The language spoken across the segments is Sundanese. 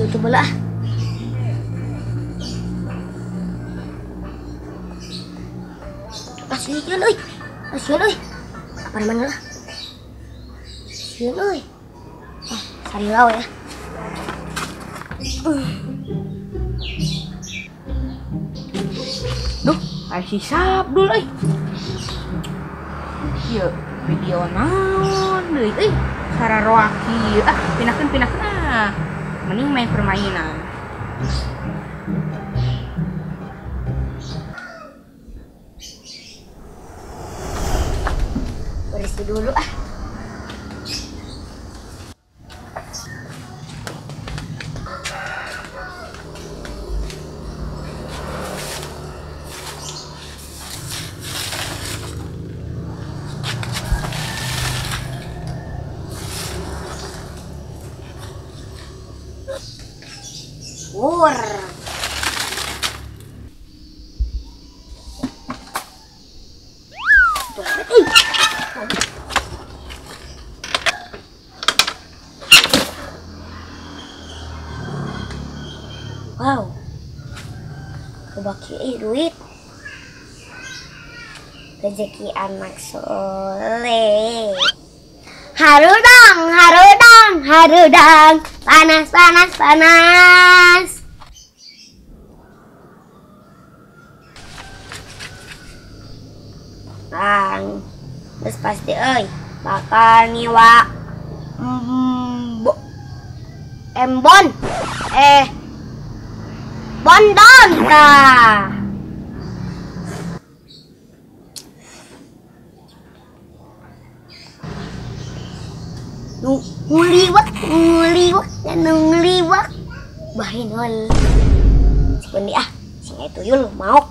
YouTube lah. Sieun euy. Sieun euy. Apa namanya lah? Sieun euy. Oh, sarilau ya. Duh, ai si Sabdul euy. Ieu video naon deui euy? Sararoak ieu. Ah, pindahkeun ah. Mending main permainan. Bersih dulu ah. Wur. Wow, kebaki duit, rezeki anak soleh. Harudang, harudang, harudang, panas, panas, panas. Bang, terus pasti, oi, bakal nyiwa embon, bondon tah. Nguliwak, nguliwak, dan nguliwak. Bahinol. Sikundi ah, sing tuyul maok.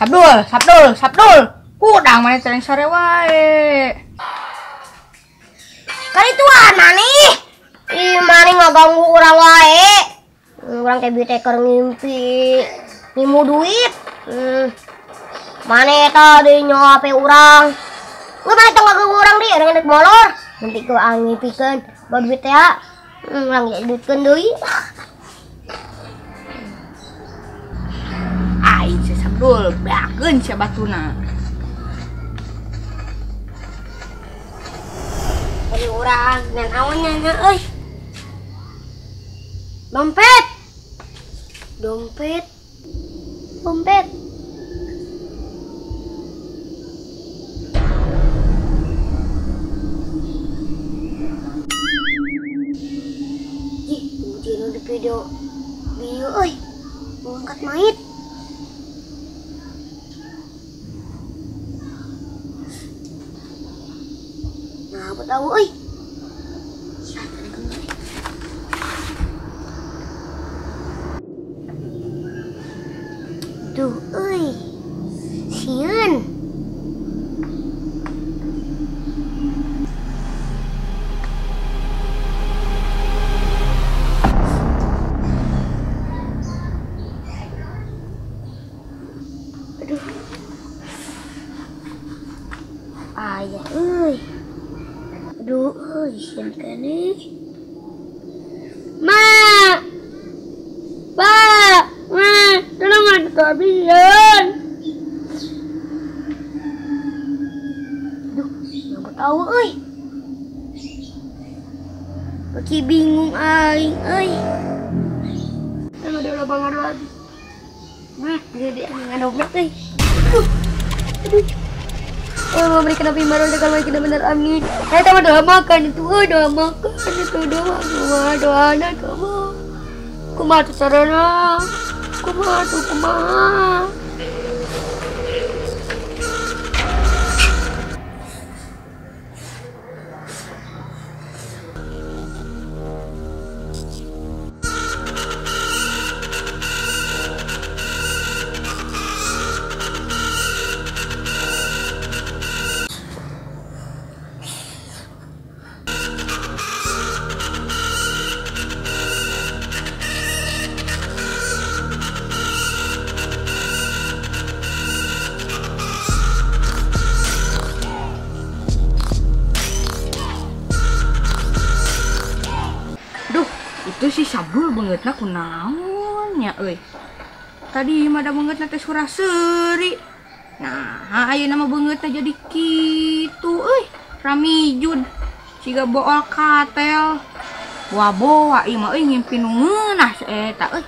Sabdul, Sabdul, Sabdul. Kudang mana tereng sore wae. Kali tuan maneh. Ih, maneh ngaganggu urang wae. Urang teh bete keur ngimpi ngimu duit. Maneh eta deui nyawa HP urang. Geus maneh tong ngaganggu urang deui, urang rek molor. Ngimpi ku ngipikeun bawa duit teh. Urang ge duitkeun deui. Aing si Sabdul beakeun sia batuna. Dari urang dan awannya nya euy. Dompet. Dompet. Dompet. Ih, di video video euy. Mau angkat mayit. Nah, apa tahu euy. Duh, euy. Sieun. Aduh. Ayah euy. Aduh, euy, sieun keneh. Ma. Pa. Ma, tolong kehabisan. Duh, nggak tahu euy. Bagi bingung aing euy. Ada lubang lagi. Nah, gede ngadobrak euy. Aduh. Aduh. Oh, memberikan api marul dengan kita benar amin. Saya tahu doa makan itu, doa makan itu doa doa doa anak kamu. Kumaha tuh carana? Kumaha tuh kumaha? Sabrul beungeutna kunaon nya euy. Tadi mah da beungeutna teh sura-seuri. Nah, ayeuna mah beungeutna jadi kitu euy. Ramijud siga bool katel. Boa-boa ieu mah euy ngimpi nu ngeunah eta euy.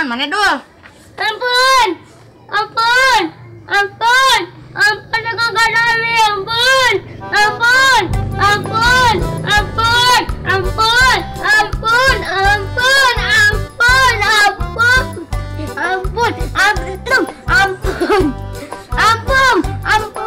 Mana dul? Ampun, ampun, ampun, ampun, aku nggak lari, ampun, ampun, ampun, ampun, ampun, ampun, ampun, ampun, ampun, ampun, ampun, ampun, ampun, ampun, ampun, ampun, ampun, ampun, ampun. Ampun, ampun.